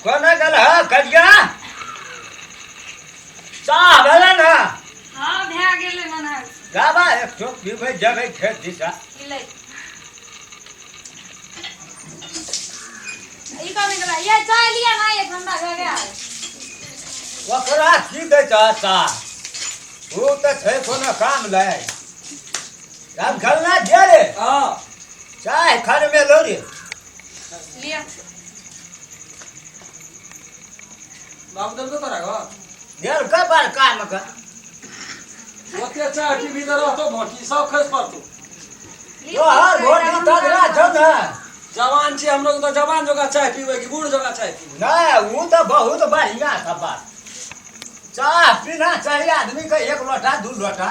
कोना गेल ह करिया चाह भेलै ने? हँ, भए गेलै मना। गाबा एक ठोक पीबै जेबै खेत दिशा। ई ई कमे गेला ये, चाय लिया ना, ये ठंडा भए गेल। ओकरा की दै छ चाह? ओ तऽ छै कोनो काम लै आब गलना जे रे। हाँ। चाय खाने में लो रे। लिया। बाबू देलको तोरा घर? गेल के बार काम के। ओते चाय पीबी तऽ रहतो भोटी सब खसि पड़तो। तोहर भोटी तगड़ा छौ ने। जवान छी हम लोग तऽ जवान जोगा चाय पीबै कि बूढ़ जोगा चाय पीबै? नहि, ओ तऽ बहुत बढ़िया छ बात। चाह पीना चाही आदमी के एक लोटा दू लोटा।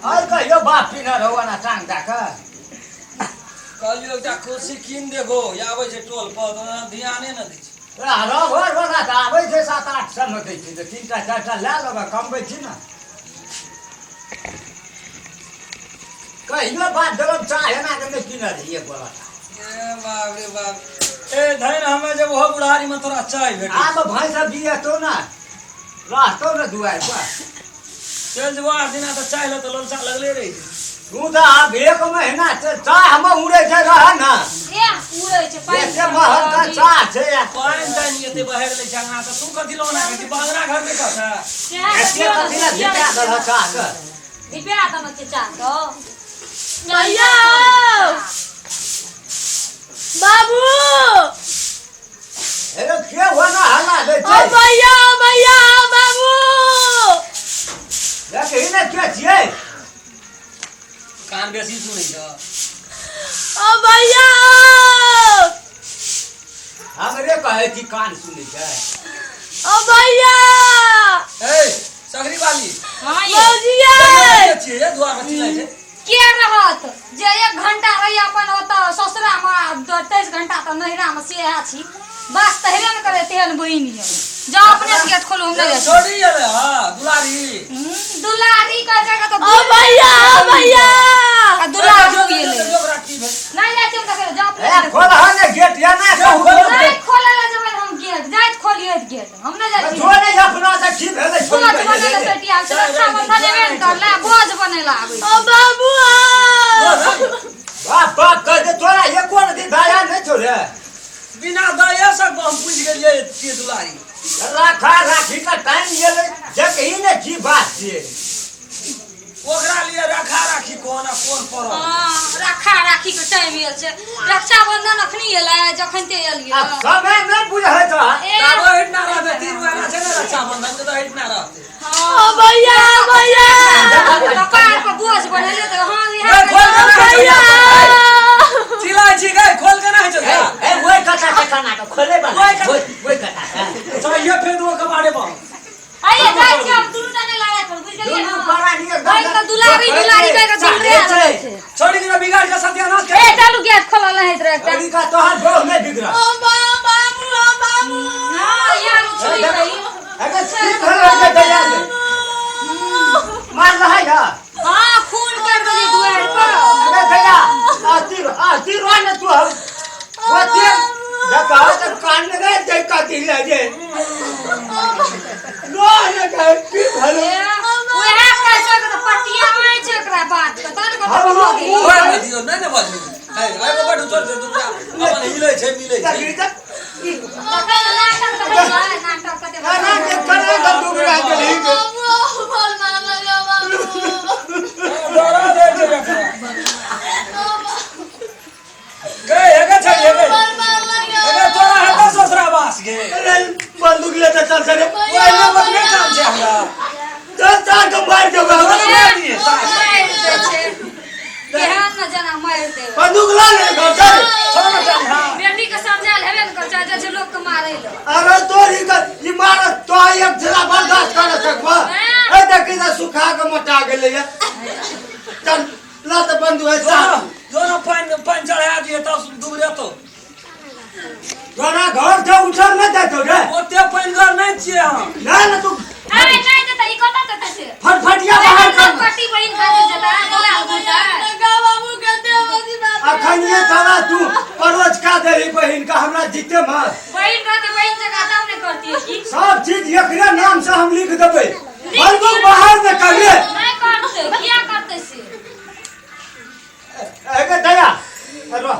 और कहियो बाप पीना रहो ना टांग दए कऽ। कहलियो एकटा कुर्सी कीन देबो, आबै छै टोल पर तऽ ओना ध्याने ने दै छै। रबर वाला तऽ आबै छै 7-8 सए मे दै छै, तऽ तीनटा चारिटा लए लेबै, कमबै छी ने। कहियो बात देलहुँ, चाह एना के नहि पीने रही एक लोटा। ए बाप रे बाप, ए धैन हमे जब ओहो बुढ़ारी में तोरा चाय भेटै। आब भैंस बियतो ने रहतो ने दुआरि पर। चलि जेबो 8 दिना तऽ चाय लए तऽ ललचा लगले रहै छै। तू तऽ आब एक महीना से चाह हम उड़ै छै रह ने। ए उड़ै छै पानि। एते महग का चाह छै। पानि तानि एते बहरि लै छै अंगना तऽ तू कथी लऽ ओना करै छी? अंगना घर नहि कहतै? एते कथी लए धिपा देलह चाह के? धिपा देने छै चाह के। भैया, बाबू। अरे के होना हल्ला दै ओ छै? भैया, भैया, बाबू। देखही ने के छियै। कान बेसी सुनै छ। ओ भैया। हमरे कहै छी कान सुनै छै। ओ भैया। ए सगरी वाली। हाँ ये। भौजिया। के छियै ये दुआर पर चिल्लाइ छै? के रहत जे एक घंटा रही अपन ओतऽ ससुरामे, 23 घंटा तऽ नैहरामे से इएह छी। बस तऽ हेबे ने करे तेहन बहिन यऽ। जाउ अपने से गेट खोलू, हम नहि जाइ छी। छोड़ी एलै हँ दुलारी। दुलारी कहै छै तऽ। ओ भैया, ओ भैया। आ दुलारी जो, गेलै। जो, जो, ओकरा की भेल? नहि जाइ छी हम देखै लए, जाउ अपने ए से देखू। खोलह ने गेट या ना कहू। नहि खोलै लए जेबै हम गेट, जाइत खोलियै गेट, हम नहि जाइ छी। जो नहि अपना से की भेलै? बोझ बनै लए सटिया छै, रक्षाबंधन एबे ने करलै, बोझ बनै लए आबै ओ छै। बाबू। बाप बाप कह दे, तोरा एको रति दया नहि छौ रे। बिना दया से हम पूछि गेलियै के दुलारी। राखा राखी का टाइम गेलै, देखही ने की बात छियै। ओकरा लिए रखा राखी कोन आ कोन पड़ल। हाँ, रखा राखी के टाइम आयल छै, रक्षाबंधन अखनी एलै जखन ते एलियै। आब समय नहि बुझै छौ। ए, तब हटि ना रहतै, 3 महीना छै ने रक्षाबंधन के, तऽ हटि ना रहतै। ओ भैया, भैया। कपार पर बोझ बनेले तऽ हाँ ए, इएह। खोल के ना होइ छौ। भैया। चिल्लाइ छी गै, खोल के ना होइ छौ। ए ए ओहि कथा के खाना के खोले बा। ओहि कथा- ओहि ओहि कथा के। चाहिए फेर वो कबाड़े पर। आइए जाइ छी हम, दुनू टा नहि लड़ाइ करू, बुझि गेलियै दुनू ने? प्राणी एकदम ओहि तऽ दुलारी दुलारी कहि कऽ दुलरे रहै छै। छोड़ी के बिगाड़ के सत्यानाश ए कर। चलू, गेट खोलल नहि होइत रहै एकटा। अभी का तोहर बहु नहि बिगड़ल। ओ बाबू, ओ बाबू। हाँ यार, उछली रही। अरे की भेलै रे दया रे? मार रहै है। हाँ, खून कर देली दुआरि पर। अरे दया आती आती रो ने तू हम ओते देखा तऽ कान नहि दे कथी लगे रो ने कहे की भेलै? ए, उएह कहै छै तऽ पटिया मारै छै ओकरा बात के तहन कतऽ हम भऽ गेलै। ओए बजियो नहि ने बजियो। ए आइ बड उचल छै दुनू अपन हिलै छै मिलै छै। तकरी तऽ तखन नाटक तऽ होइए, नाटक कते। खाना के खाना के दुबरा गेली। बाबू, बोल मारल बाबू। डरा दै छै एकरा। गै हेगे छै हेगे। बोल मारल। हेगे तोरा हेतौ ससुरा बास गे। अरे बंदूक लेते चल सरे। ओए ने मत नहि काम छै हमरा। चल चल के मार देबो हमरा। मारि दिए। मारि दै छै केहन ने जेना मारि देबै। बंदूक ला ले घर चल। छोड़ ना चल हां। बेटी के समझायल हेबे ने कर छै, जे लोक के मारै लए। अरे तोरी के ई मारत तो एक झेला बर्दाश्त कर सकबा? ए देखी त सुखा के मोटा गेलै या। चल ला त बंदूक है साथ। जो ना पानि पानि चढ़ा दिए तब डूब तो। तोरा घर से उठल नहि देतौ रे। ओते पानि घर नहि छियै हम। नहि ने तू। अरे नहि देतै, ई कतऽ देतै से? फटफटिया बाहर कर। पट्टी बहिन खातिर जेतै, बोला घुरतै। बाबू कते बजी बात। अखन अखनिए तोरा तू परोज का देली बहिन का हमरा जीते मार। बहिन रहते बहिन जगह तब ने करती है की। सब चीज एकरे नाम से हम लिख देबै। बंदूक बाहर न करिए। नहीं करते, किया करते से? एगे दया अरे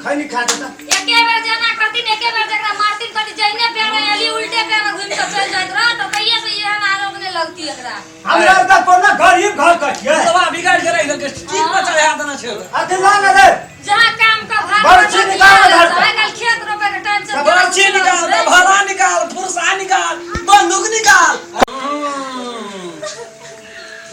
खैनी खा देता। एके बेर जेना करती ने एके बेर जकरा मारती करती जइने पैर में एली उल्टे पैर में घूम के चल जाइत रह तो कहिए से एहन आरोप नहीं लगती एकरा। हमरा त कोनो गरीब घर के छियै। दवा बिगाड़ के रख देलकै ठीक पर चढ़ा देना छै ओकरा। अथी ला ने रे। जहाँ काम का भार बरछी निकाल घर से। आइ काल्हि खेत रोपे के टाइम से बरछी निकाल भाला निकाल फुर्सा निकाल बंदूक निकाल।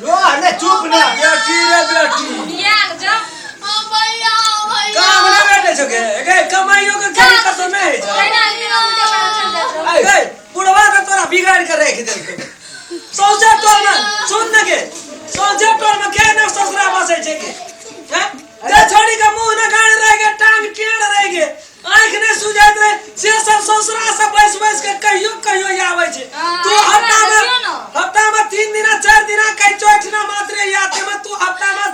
रो ने चुप ने। बेटी रे बेटी। बियाह जब हाँ भैया भैया काम ना बैठे छो गे गे कमाइयो के कहीं कसो नहीं है छो। तहिना एक उल्टे पैर चल जाइत रह। गे बुढ़वा के तोरा बिगाड़ के रख देलको। सौंसे टोल में सुन न गे सौंसे टोल में के न ससुरा बसै छै के हैं जे छोड़ी के मुंह न गाड़ रह गे टांग टेढ़ रह गे आंख नहीं सुझाइत रहे से सब ससुरा से बैस बैस के कहियो कहियो आबै छै। तू हफ्ता में हफ्ता में 3 दिना 4 दिना कहीं चौठिना मात्र आते में तू हफ्ता में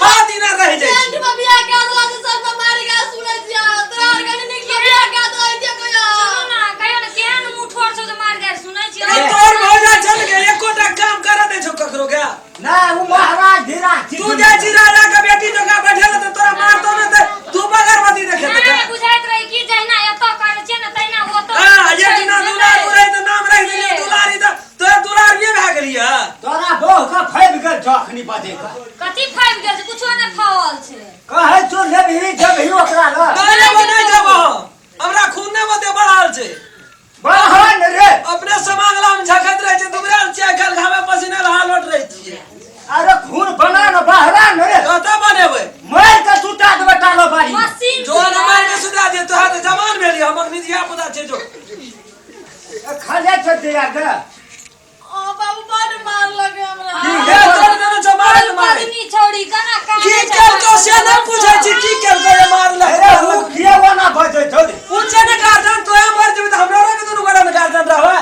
6 दिना रह जाइ टेंट छै। में बियाह कए देला से सब मारि के सुनै छियै तोरा आर कनी नीक से बियाह कए देला छै कहियो। सुनू ना कहियो ने केहन मुँह ठोर छौ जे मार गारि सुनै छियै। अरे तोर भौजा चल गे एकोटा काम कर दे छौ ककरो गे। ना उ महाराज धीरा तू जाइ छी राजा के बेटी जकाँ बैठल त तोरा मारतो ने त तू बगरबती देखे हमरा नहि बुझाइत रहे कि जहिना एतऽ करै छियै ने तहिना ओतऽ। हां एक दिना दुलार उड़ै त नाम रख देलियै दुलारी त तोरा दुलारिये भए गेलियै। तोरा बहु के फाबि गेल छौ अखनी बजे के। कथी फाबि गेल छै? कुछो नहि फावल छै। कहै छौ लेबही जेबही ओकरा लग। नहि लेबो नहि जेबो हमरा खून नहि ओते बढ़ल छै। बहन रे अपने समांगला में झखैत रहे छै दुबराल छियै आइ काल्हि घामे पसीना लहा लोट रहै छियै। अरे खून बना न बहरा न रे। कतऽ बनेबै? मारि के सुता देबै टालो बाड़ी में। मशीन जो न मारि के सुता दियै तोरा तऽ जवान भेलियै हम अखनी धिया पुता छै जो। खले छै दैया के। ओ बाबू बड मारलक हमरा। की हे तोर देने छौ मारे ने मारे। पत्नी छौड़ी केना कानै की छै? केलकौ से नहि पूछै छी की केलकौ जे मारलक। अरे उ किया ओना बजै छौ रे? पूछे ने गार्जियन तोहे मर जेबी तऽ हमरा के दुनू गोटा ने गार्जियन रहबै।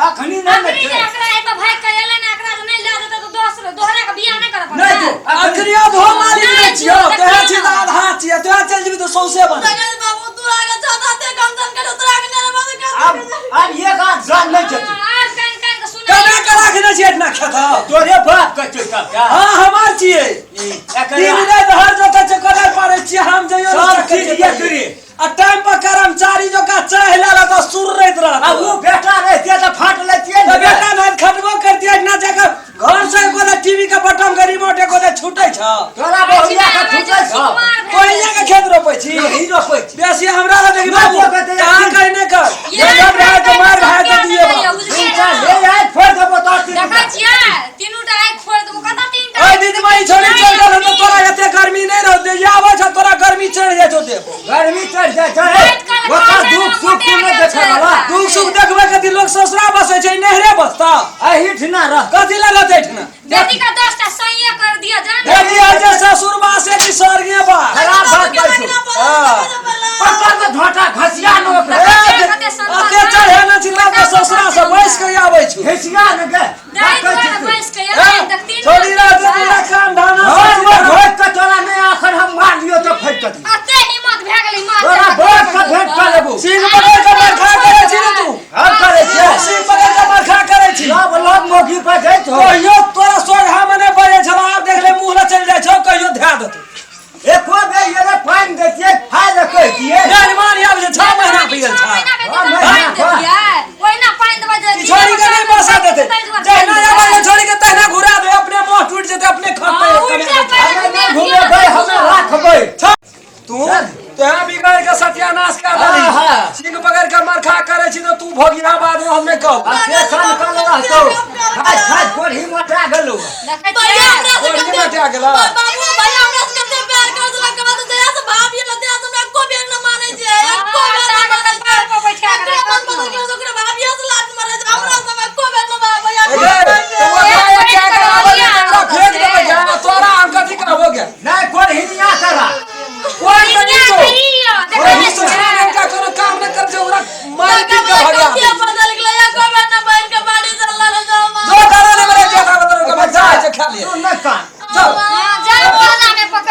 अखनी नहि ने अखनी जे छै। एकरा एतऽ भागि कऽ एलै ने एकरा जे नहि लए जेतै तऽ दोसर दोहरा के बियाह नहि करऽ नहि पड़तै। जो अखनी आधो मालिक नहि छियौ तोहे छी तऽ आधा छियै तोहे चलि जेबी तऽ सौंसे बन। तखन बाबू तोरा के छता ते गमछन के तोरा के नहि बाबू के। आब आब एक हाथ जान नहि जेतै। हाँ, आर कान कान के सुनै। केना के राखने छियै एतना खेत? तोरे बाप के छै सबटा। हाँ हमार छियै। एकरा दिन राति हर जगह छै कोदारि पारै छियै हम जइयो सब चीज एकरे। आ टाइम पर कर्मचारी जकाँ चाह लए तऽ सुरैत रहत। आ उ बेटा रहितियै तऽ फाट लैतियै तऽ ने। बेटा नाथ खटबो करतियै ना जाके घर से एको टीवी के बटन के रिमोट एको छूटै छ। तोरा बहुरिया के छूटै छौ। कोहिया के खेत रोपै छी। नहीं रोपै छी। बेसी हमरा लग देखी बाबू नहि रोपै कहाँ कहीं नहि कर। ये जब भए तऽ मार भए तऽ दिए बाबू। तीनटा ले आइ फोड़ि देबो तोर तीनटा। देखै छियै तीनू टा आँखि फोड़ि देबो कतऽ तीनटा। ओहि दिन में ई छोड़ी चल गेल तऽ तोरा एते गर्मी नहि रहतै जे आबै छ तोरा गर्मी चढ़ि जाइ छौ देह पर। गर्मी चढ़ि जाइ छै। राति काल ओकर खाय छै दुख ने, सुख तू नहि मोटा देखै गेल वाला। छै। दुख सुख देखबै कथी लोक ससुरा बसै छै नहरे बसता। एहिठिना रह। कथी लए रहतै एहिठिना? बेटी का 10टा सैया कर दिया जान। बेटी होइ छै ससुर बासे कि स्वर्गीय बास। खराब बात कहै छौ। पत्थर के झोंटा घसिया न ओकरा। अते चढ़े ने छी लोक ससुरा से बैस के आबै छौ। घसिया न गे। दाइ देखै छी दुआरे तू। बैस के एलै देख तीन छोड़ी रहतै तोरा काम धाना घर में घोटि के तोरा नहि आखन हम मार लियौ तऽ फेंक के दियौ। अते हिम्मत भए गेलै मार तोरा बाप के भेंट कऽ लेबौ। सिंह पकड़ के बरखा करै छी ने तू। हम करै छियै। सिंह पकड़ के बरखा करै छी। लब लब मौगी पर जाइत हो। कहियो तोरा सोझा में नहि बजै छलौ आब देखले मुँह लए चलि जाइ छौ कहियो धए देतौ। एको बेर एलै पानि दैतियै खाय लए कहितियै। मेहमान आबै छै 6 महीना पी गेल छह छै। महीना के पानि देतियै ओहिना पानि देबै जे ई छोड़ी के नहि बसा देतै जहिना आबै छै छोड़ी के तहिना घुरा दे अपने मुँह टूटि जेतै अपने खटतै। उल्टे पैर हमे नहि घुमेबै हमे राखबै। तू तोहे बिगाड़ के सत्यानाश कर देली। हाँ। सिंह पकड़ के मरखा करै छी तऽ तू भोगिया बाद में हम नहि कहब। आ से सन कल रहतौ। खाइत खाइत कोढ़ी मोटा गेलौ। देखै भैया छियै हमरा से कोढ़ी कते मोटा गेला। बाबू भैया हमरा से कते प्यार कर देलक कहत जहिया से भाभी एलै तहिया से हमरा एको बेर न मानै छै एको बेर न मानै छै। पैर पर बैठा के एकरे मन बदल गेल ओकरे भाभिये से लात मारै छै हमरा सब एको बेर न भैया ए गे, तऽ ओकरा क्या कराबै छै, तोरा फेंक देबै गे, तोरा हम कथी कहबो गे? नहि कोढ़िनिया करा। कोई तऽ नहि छौ। देखै ओहि ससुरा छियै लड़का कोनो काम नहि करै छै, ओकरा मारि पीट के भगा दे। बदल गेलै एको बेर न बहिन के बाड़ी से लड़े जाओ जो दादा ने मेरे क्या दादा ने बच्चा है खा लिए। तू नहि कान। चल। हाँ, जाओ मोहल्ला में पकड़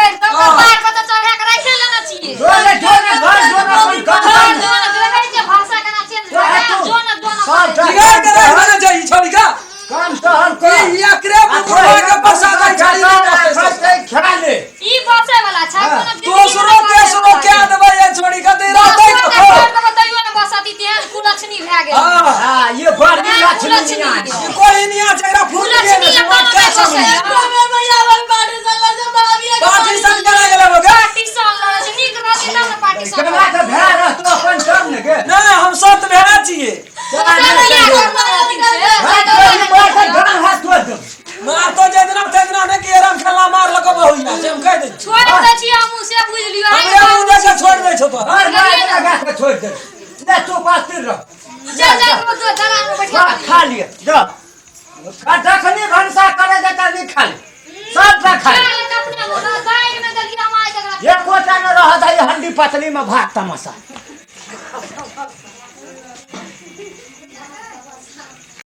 छोड़ि दे ले चुप अस्थिर रह। चल जा तो दलान में बैठा। खा खा लिअ जा। आ जखनी भनसा करे देता नहीं खा ले सब खा ले। अपने दालि में दलिया मार जकरा। एकोटा न रहत है हंडी पतली में भात तमाशा।